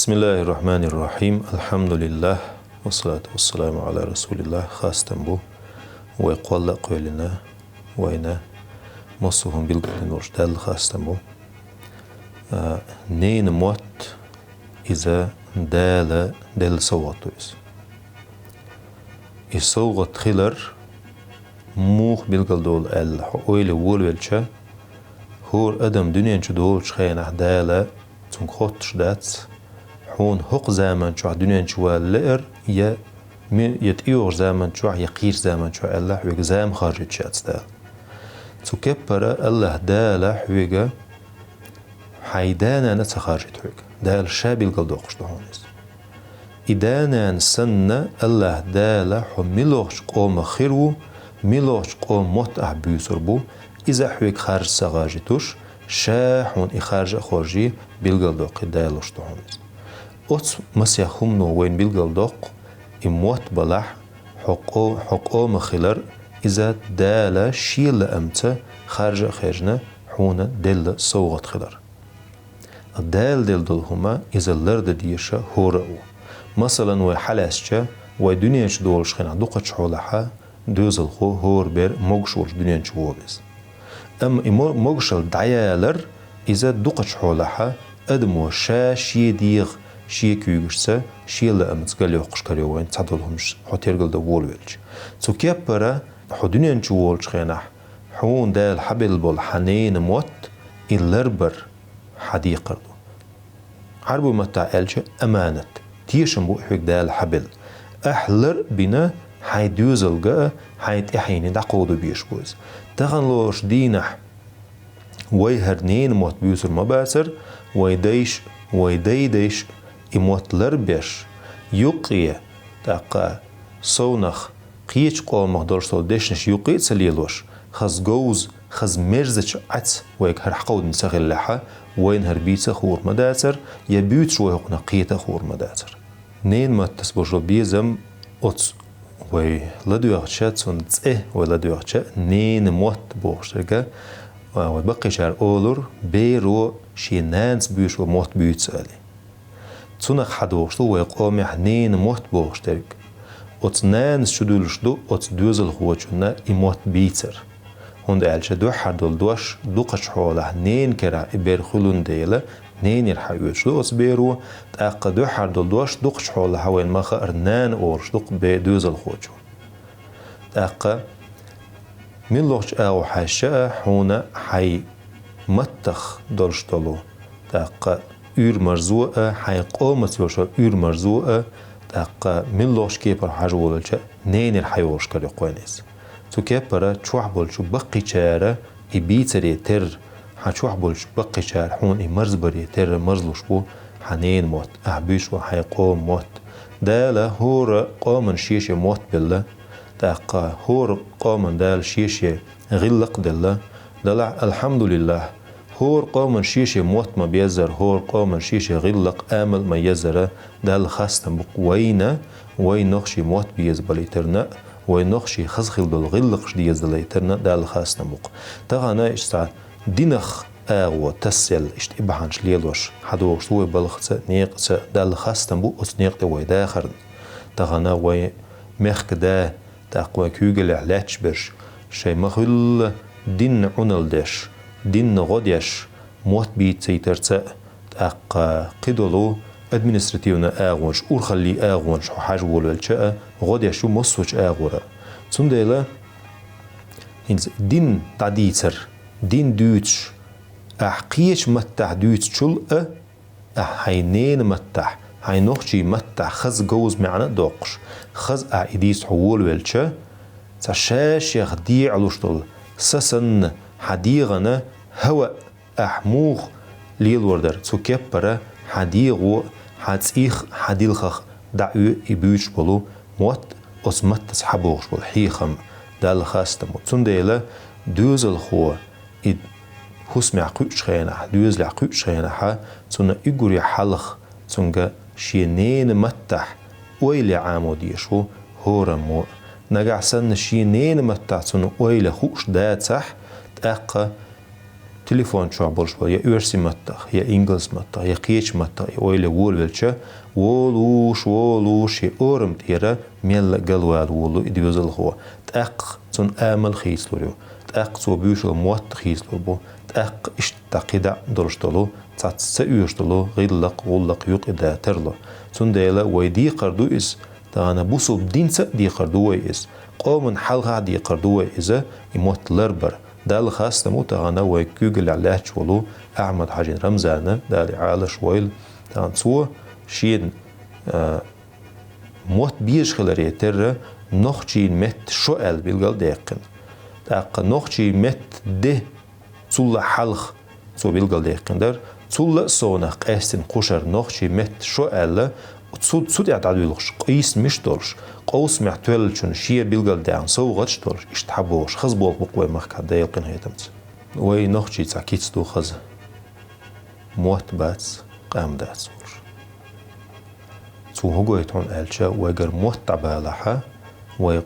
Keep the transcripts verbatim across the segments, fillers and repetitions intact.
بسم الله الرحمن الرحيم. الحمد لله. والصلاة والسلام على رسول الله. Хастам бу вай кхолла а кхоьлина, вайна массо а хӀума билгалдина волчу Далла хастам бу. А, ненан мотт иза Дала делла совгӀат ду иза. И совгӀат хилар муха билгалдолу аьлла, хьо ойла волавелча, хӀора адам дуьнен чу долучу хенахь Дала цуьнга хоттуш дац, хьуна хӀокху заман чохь дуьнен чу вала лаьара, я ми-, я тӀейогӀучу заман чохь, я кхечу заман чохь аьлла, хьоьга зама харжуьйтуш яц Дала. Цу кеппара АллахӀ Дала хьоьга хьайн да-нана а ца харжуьйту хьоьга. Дала Ша билгалдоккхуш ду хьуна иза. И да-нана санна, АллахӀ Дала хьо муьлхачу къомах хир ву, муьлхачу къоман мотт ахь буьйцур бу, иза а хьоьга харжа ца харжуьйтуш, Ша хьуна и харжа а хоржий, билгалдоккхий далуш ду хьуна иза. Оцу масех хӀумано вайна билгалдоккху, и мотт балахь, хьо къо-, хьо къомах хилар, иза Дала Шен лаамца харжа а хержна, хьуна делла совгӀат хилар. Дала делла долу хӀума иза лардан дезаш хӀора а ву. Масалан, вай хьалаьцча, вай дуьнен чу долуш хенахь дукхачу хьолахьа доьзалхо хӀора бер могуш волуш дуьнен чу волу иза. Амма и мо-, могушалла дӀаялар, иза дукхачу хьолахьа адамо ша шен дегӀан, шен куьйгашца, шен лаамца галйоккхуш карайо вайна цхьадолу хӀумнаш хьо тергалдан волавелча. Цу кеппара хьо дуьнен чу волучу хенахь, хьуна Дала хьабелла болу хьан ненан мотт, и ларбар хьан декхар ду. Ӏарбойн маттахь аьлча, аманат, тешам бу хьоьга Дала хьабелла. Ахь лар а бина, хьайн доьзалга а, хьайн тӀаьхьене дӀакховдо безаш бу иза. Тахана лоруш дийнахь вай хӀара ненан мотт буьйцур ма бацара, вай дайша, вай дай-дайша и мотт ларбеш, юккъе, тӀаккха совнах, кхечу къомах долуш долу дешнаш юккъе а ца лелош, хаза говза, хаза мерзачу Ӏац вайга хӀара хьакховдина ца хиллехьа, вайна хӀара бийца а хуур ма дацара, я буьйцуш вай хӀокхунах кхета а хуур ма дацара. Ненан маттас болуш безам оцу вай ладоьгӀча, цунна цӀе вай ладоьгӀча, ненан мотт бохуш дерг, а, вай баккхийчара олура, беро шен нанас буьйцуш болу мотт буьйцу али. Цунах хьадогӀуш ду вай къомехь ненан мотт бохуш дерг. Оцу нанас чу дуьллуш ду оцу доьзалхочунна и мотт бийцар. ХӀунда аьлча дуьххьара долу дош дукхачу хьолахь ненан керахь и бер хуьлун дела, ненера хьаоьцуш ду оцу беро, тӀаккха дуьххьара долу дош дукхачу хьолахь вайна ма хаара нана олуш ду-кх бе-, доьзалхочо. ТӀаккха муьлххачу агӀор хьаьжча а хьуна хьайн маттах долуш долу, тӀаккха уьйр-марзо а, хьайн къомаца йолуш йолу уьйр-марзо а, тӀаккха муьлххачу кепара хьажа волавелча а ненера хьайолуш карайо-кх вайна иза. Цу кепара чохь болчу баккхийчара и бийцаре терра, хьан чохь болчу баккхийчара хьуна и марзбаре терра марзлуш бу хьан ненан мотт, ахь буьйцуш бу хьайн къоман мотт. Дала хӀора къоманна шен-шен мотт белла, тӀаккха хӀора къоманна Дала шен-шен гӀиллакх а делла. Делахь, алхьамдулиллахь, хӀора къоманна шен-шен мотт ма беззара, хӀора къоманна шен-шен гӀиллакх, амал а ма еззара, Далла хастам бу-кх вайна, вайн нохчийн мотт безабалийтарна а, вайн нохчийн хаза хила долу гӀиллакхаш дезадалийтарна а Далла хастам бу-кх. Тахана иштта динах агӀо тасъелла, иштта и бахьанаш лелош, хьадогӀуш ду вай балхаца а, некъаца а, Далла хастам бу оцу некъа тӀе вай дахарна. Тахана вай мехкан да, тӀаккха вайн куьйгаллехь лаьтташ берш, шайн ма-хуьллу динна Ӏуналла деш, динна гӀо деш, мотт бийцийтарца а, тӀаккха кхидолу административни агӀонаш, урхаллин агӀонаш хьо хьажа волавелча а, гӀо деш ю массочу агӀора. Цундела хӀинца дин дӀадийцар, дин дуьйцуш, ахь кхечу маттахь дуьйцучул а, ахь хьайн ненан маттахь, хьайн нохчийн маттахь хаза говза маьӀна а доккхуш, хаза ахь и дийца хьо волавелча, цхьа ша-шех декъалуш долу са санна хьан дегӀана хӀаваъ ахь муха лелор дара, цу кеппара хьан дегӀо, хьан цӀийх, хьан дилхах дӀаоьху и буьйцуш болу мотт, оцу маттаца хьабогӀуш болу хьехам, Далла хастам бу. Цундела доьзалхо и хӀусамехь кхуьучу хенахь, доьзалехь кхуьучу хенахьа, цунна уггаре хьалха цуьнга шен ненан маттахь ойла ян Ӏамо дезаш ву хӀораммо а. Нагахь санна шен ненан маттахь цунна ойла хууш дацахь, тӀаккха Телефон чохь болуш болу я оьрсийн маттахь, я ингалс маттахь, я кхечу маттахь и ойла волавелча, волуш, волуш, и орам тӀера мелла а галвала волу и доьзалхо. ТӀаккха цунна амал хийцалур ю, тӀаккха цо буьйшал мотт хийцалур бу, тӀаккха иштта кхидӀа долуш долу, цхьацца ца оьшуш долу гӀиллакх, гӀуллакх юкъа да тарло. Цундела вай декхар ду иза, тахана бусулба динца а декхар ду вай иза, къоман хьалха а декхар ду вай иза, и мотт ларбар. Далла хастам бу тахана вай куьйгаллехь лаьтташ волу Ахьмад-Хьаьжин Рамзана, Дала и Ӏалаш войла, тахана цо шена, а, мотт безаш хиларе терра нохчийн меттан шо аьлла билгалдаьккхина. ТӀаккха нохчийн меттан де цул а хьалха цо билгалдаьккхина дара, цул а совнах къаьстина кхушара нохчийн меттан шо аьлла, цу, цу тӀехь дӀадуьлхуш, къийсамаш долуш, къовсамехь тоьллачунна шен билгалдаьхна совгӀаташ долуш, иштта хьан бохуш, хаза болх бу-кх вай махкахь Делан къинхетамца. Вай нохчийн цхьа кица ду хаза: мотт бац, къам дац олуш. Цо хӀун гойту хьуна аьлча, вайгара мотт дӀабалахь, вай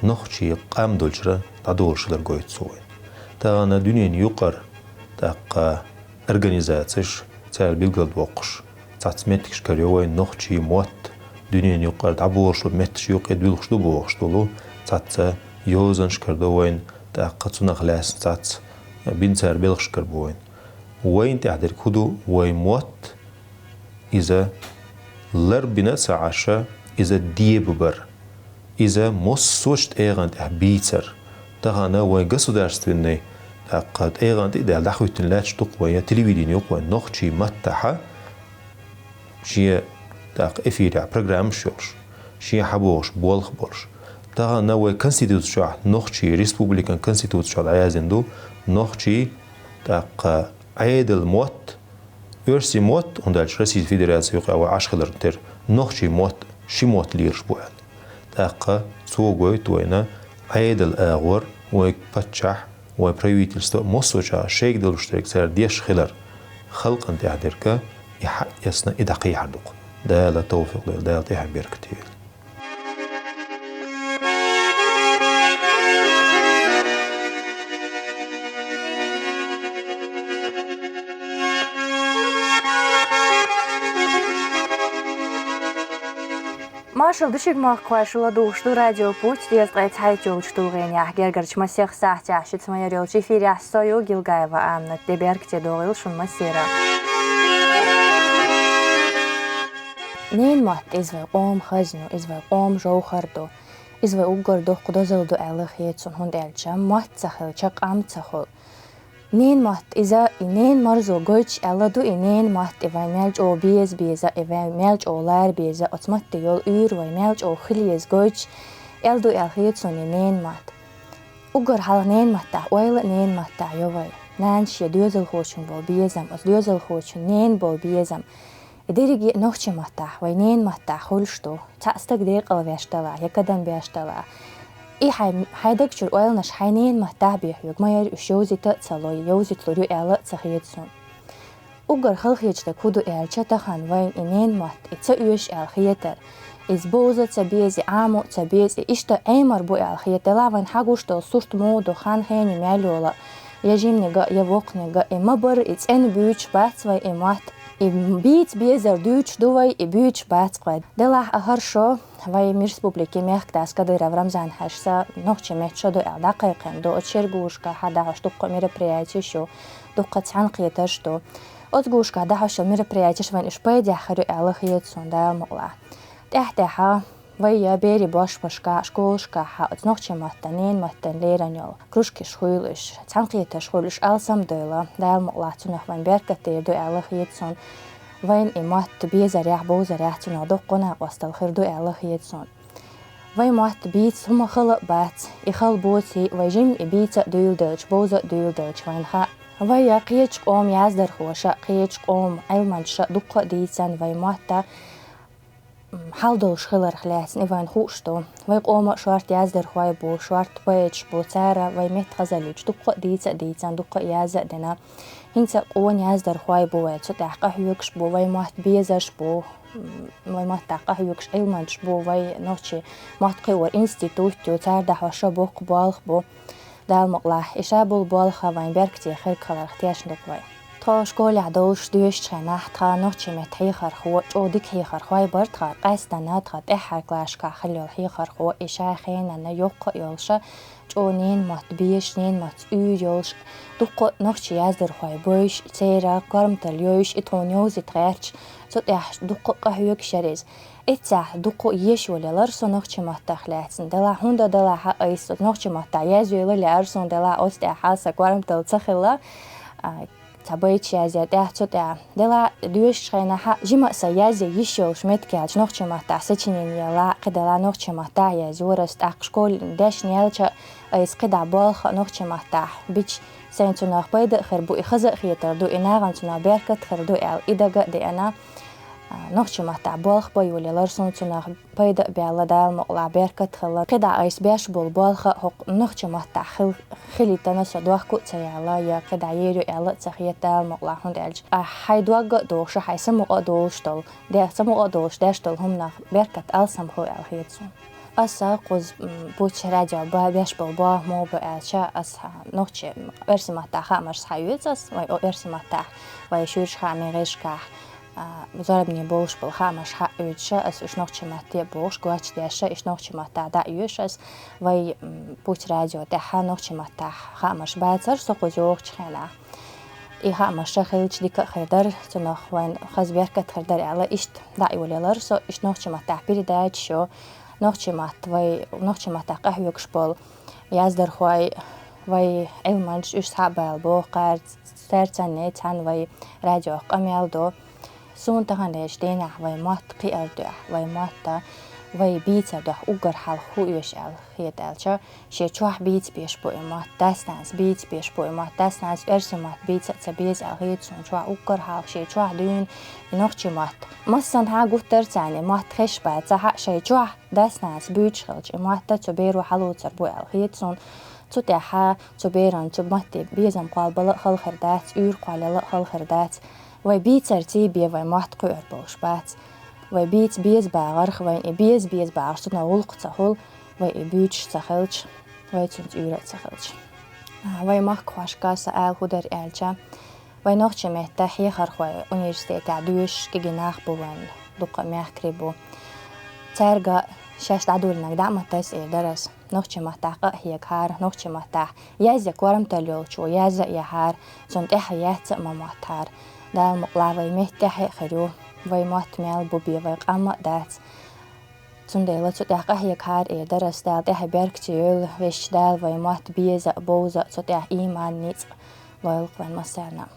нохчийн къам долчуьра дӀадолуш хилар гойту цо вайна. Тахана дуьненан юкъара, тӀаккха организацеш, цара билгалдоккхуш, цхьацца меттигашкара йо вайна нохчийн мотт, дуьненан юкъара дӀаболуш болу метташ юкъе дуьлхуш ду бохуш долу, цхьацца йозанашкара до вайна, тӀаккха цунах лаьцна цхьацца бина цара белхашкара бу вайна. Вайна тӀехь дерг хӀун ду, вай мотт, иза ларбина а ца Ӏаш, иза дебабар. Иза массочу тӀегӀан тӀехь бийцар. Тахана вайн государственный, тӀаккха тӀегӀан тӀе а даьлла дӀахӀоьттина лаьтташ ду-кх вайн, я телевидени ю-кх вайн нохчийн маттахь, шен, тӀаккха эфирехь программаш йолуш, шен хьан бохуш болх болуш. Тахана вай конституци чохь, нохчийн республикан конституци чохь дӀаяздина ду, нохчийн, тӀаккха Ӏедал мотт, оьрсийн мотт, хӀунда аьлча Российская Федерация юкъа вай Ӏаш хиларна тера, нохчийн мотт ши мотт лелаш бу аьлла. ТӀаккха цо гойту вайна Ӏедал агӀор вай паччахь, вай правительство массочохь шайга далуш дерг цара деш хилар. Халкъана тӀехь дерг и хьаэцна, и дӀакхехьар ду-кх. Дала тавфикъ лойла, Дала тӀехь беркате йойла. Маршалла ду шуьга, махкахой, шу ладугӀуш ду Радио Путь, дезткъе цхьайтта йолчу тулгӀенехь. Гергарчу масех сахьтехь шуьца ма-ярра йолчу эфирехь со ю, Гилгаева Аминат, де беркате догӀийла шуна массеран. Ненан мотт, иза вай къоман хазна ю, иза вай къоман жовхӀар ду, иза вай уггар доккха дозалла ду аьлла хета суна, хӀунда аьлча мотт ца хилча, къам ца хуьлу. Ненан мотт иза, и ненан марзо гойтуш аьлла ду, и ненан мотт, и вай мел чӀогӀа беза беза, и вай мел чӀогӀа лара беза, оцу матте йолу уьйр вай мел чӀогӀа хила еза гойтуш аьлла ду аьлла хета суна и ненан мотт. Уггар хьалха ненан маттахь ойла, ненан маттахь йо вай. Нанас шен доьзалхочун болу безам, оцу доьзалхочун ненан болу безам. И дерриге а нохчийн маттахь, вай ненан маттахь хуьлуш ду. Цхьаъ стаг декъала веш далахь, я кадам беш далахь. И хьайн, хьайн даг чуьра ойланаш хьайн ненан маттахь бен хьоьгу, ма-ярра уьш йовзийта а ца ло, йовзийталур ю аьлла а ца хета суна. Уггар халахеташ дерг хӀун ду аьлча, тахана вайна и ненан мотт, и ца оьшу аьлла хетар. Иза бовза а ца беза, и Ӏамо а ца беза, и иштта Ӏемар бу аьлла хета. Делахь вайна хьан гуш долу сурт муха ду, хан хене мел йолу, я жиманиг а, я воккханиг а, и ма-барра, и цӀена буьйцуш бац вай и мотт. И бийца безар дуьйцуш ду вай, и буьйцуш бац-кх вай. Делахь а хӀара шо, вай республикин мехкдас Кадыров Рамзан-Хьаьжас нохчийн меттан шо ду аьлла дӀакхайкхина ду. Оцу шеран гушкахь дӀахьош дуккха а мероприятеш ю, дуккха а цхьаьнакхетарш ду. Оцу гушкахь дӀахьош йолу мероприятеш вайна уьш пайдехь хир ю аьлла хета суна, Дала мукъалахь. ТӀаьхь-тӀаьхьа вай я берийн бошмашкахь, школашкахь оцу нохчийн маттан, ненан маттан лерина йолу кружкаш хуьлу уьш, цхьаьнакхетарш хуьлу уьш, алсам а дойла, Дала мукъалахь цунах вайн беркат дер ду аьлла хета суна. Вайна и мотт безарехь, бовзарехь цунах доккха накъосталла хир ду аьлла хета суна. Вай мотт бийца хӀума хала а бац, и хала боций, вай жимма и бийца а дуьйладелча, бовза а дуьйладелча вайна хаьа. Вай я кхечу къоман яздархоша, кхечу къоман Ӏилманчаша дуккха а дийцина вай мотт, м, хьал долуш хиларх лаьцна, и вайна хууш ду. Вай къоман а шорта яздархой бу, шорта поэташ бу, цара вай меттан хазаллича дуккха а дийца а дийцина, дуккха а язъя а дина. ХӀинца а къона яздархой бу вай, цу тӀехь къахьоьгуш бу, вай мотт безарш бу, м, вай маттахь къахьоьгуш Ӏилманчаш бу, вай нохчийн мотт кхиоран институт ю, цара дӀахьош боккха болх бу. Дала мукъалахь, и ша болу болх а вайн беркате хирг хиларх тешна ду-кх вай. Тхо школехь долуш доьшучу хенахь тхан нохчийн меттан хьехархо, чӀогӀа дика хьехархой бара тхан, къаьсттина тхан тӀаьххьара классашкахь хилла йолу хьехархо, и ша хенанна йоккха а йолуша, чӀогӀа ненан мотт безаш, ненан маттаца уьйр йолуш, дуккха а нохчийн яздархой бевзаш, церан корматалла йовзаш, и тхуна йовзийта гӀерташ, цу тӀехь дуккха а къахьоьгуш яра иза. Эццехь дуккха а езаш йолаелира со нохчийн маттах лаьцна. Делахь, хӀунда делахь а айса нохчийн маттахь язйойла лаьара суна, делахь, оцу тӀехь сан корматалла ца хилла. А, цхьа байташ язъян тӀехь, цу тӀехь. Делахь, доьшучу хенахь а жима а сан язъян йиш йолуш меттиг яьлча нохчийн маттахь сочинени ялахь, кхидӀа нохчийн маттахь язйора ас, тӀаккха школе дешна яьлча а айса кхидӀа болх а нохчийн маттахь бича, сайна цунах пайда а хир бу, и хаза а хетар ду, и нахана цунах беркат а хир ду аьлла, и дага а деана. А, нохчийн маттахь болх бан йолаелира суна, цунах пайда а баьлла, Дала мукъалахь, беркат а хилла. КхидӀа айса беш болу болх а хӀокху нохчийн маттахь хил-, хилийтина со дохко а ца яьлла, я кхидӀа ер ю аьлла а ца хета, Дала мукъалахь, хӀунда аьлча, а, хьайн дог а дохуш, хьайн самукъа а долуш долу, де-, самукъа а долуш деш долу хӀуманах беркат алсам хир бу аьлла хета суна. Аса кхуза, м, Путч радио ба-, беш болу болх муха бу аьлча, аса нохчийн, оьрсийн маттахь хаамаш схьаоьцу аса, вай о-, оьрсийн маттахь, вай шуьйрачу хаамийн гӀирсашкахь, а, зорбане болуш болу хаамаш схьаоьцуш, аса уьш нохчийн матте а бохуш, гочдеш, уьш нохчийн маттахь дӀа а оьшу аса, вай, м, Путч радио тӀехь нохчийн маттахь хаамаш бацара со кхуза йогӀучу хенахь. И хаамаш ша хилча дика а хир дара, цунах вайн хаза беркат а хир дара аьлла, иштта дӀа а йолаелира со, иштта нохчийн маттахь передачаш йо, нохчийн матта вай, нохчийн маттахь къахьоьгуш болу яздархой, вай Ӏилманчаш, уьш схьа а бала боху кхара, цаьрца цхьаьна вай радиох къамел до. Суна тахана дерш дийнахь вай мотт кхиар дуьхьа, вай мотт а, вай бийцар дуьхьа уггар хьалха хӀун оьшу аьлла хета аьлча, шен чохь бийца безаш бу и мотт, дас-нанас бийца безаш бу и мотт, дас-нанас оьрсийн мотт бийца а ца беза аьлла хета суна чохь уггар хьалха, шен чохь дуьйна и нохчийн мотт. Массанхьа гуттар а царна и мотт хезаш бац, ца хьаъ шайн чохь дас-нанас буьйцуш хилча, и мотт а цу беро хьалоцур бу аьлла хета суна. Цу тӀехь цу беран цу матте безам кхоллабала а хала хир дац, уьйр кхоллаяла а хала хир дац. Вай бийцарций бен вай мотт кхуьур болуш бац. Вай бийца беза багӀарх, вайн и беза-беза багӀарх цунах гӀуллакх ца хуьлу, вай и буьйцуш ца хилча, вай цуьнца уьйр а ца хилча. А, вай махкахошка сан ала хӀун дара аьлча, вай нохчийн меттан хьехархой университетехь доьшуш кегий нах бу вайн, дукха мехкарий бу. Цаьрга шаьш дӀадоьллинарг дӀа а ма таса эр дара ас. Нохчийн маттахь къа а хьегахьара, нохчийн маттахь язъян корматалла йолчо язъян а яхьара, цунна тӀаьхье яц а ма моттахьара. Дала мукъалахь, вай меттан тӀаьхье а хир ю, вай мотт мел бу бен вай къам а дац. Цундела цу тӀехь къа хьегахьара эр дара ас, Дала тӀаьхье беркате йойла, Везачу Дала вай мотт беза а, бовза а, цу тӀехь ийман, ницкъ лойла-кх вайн массарна.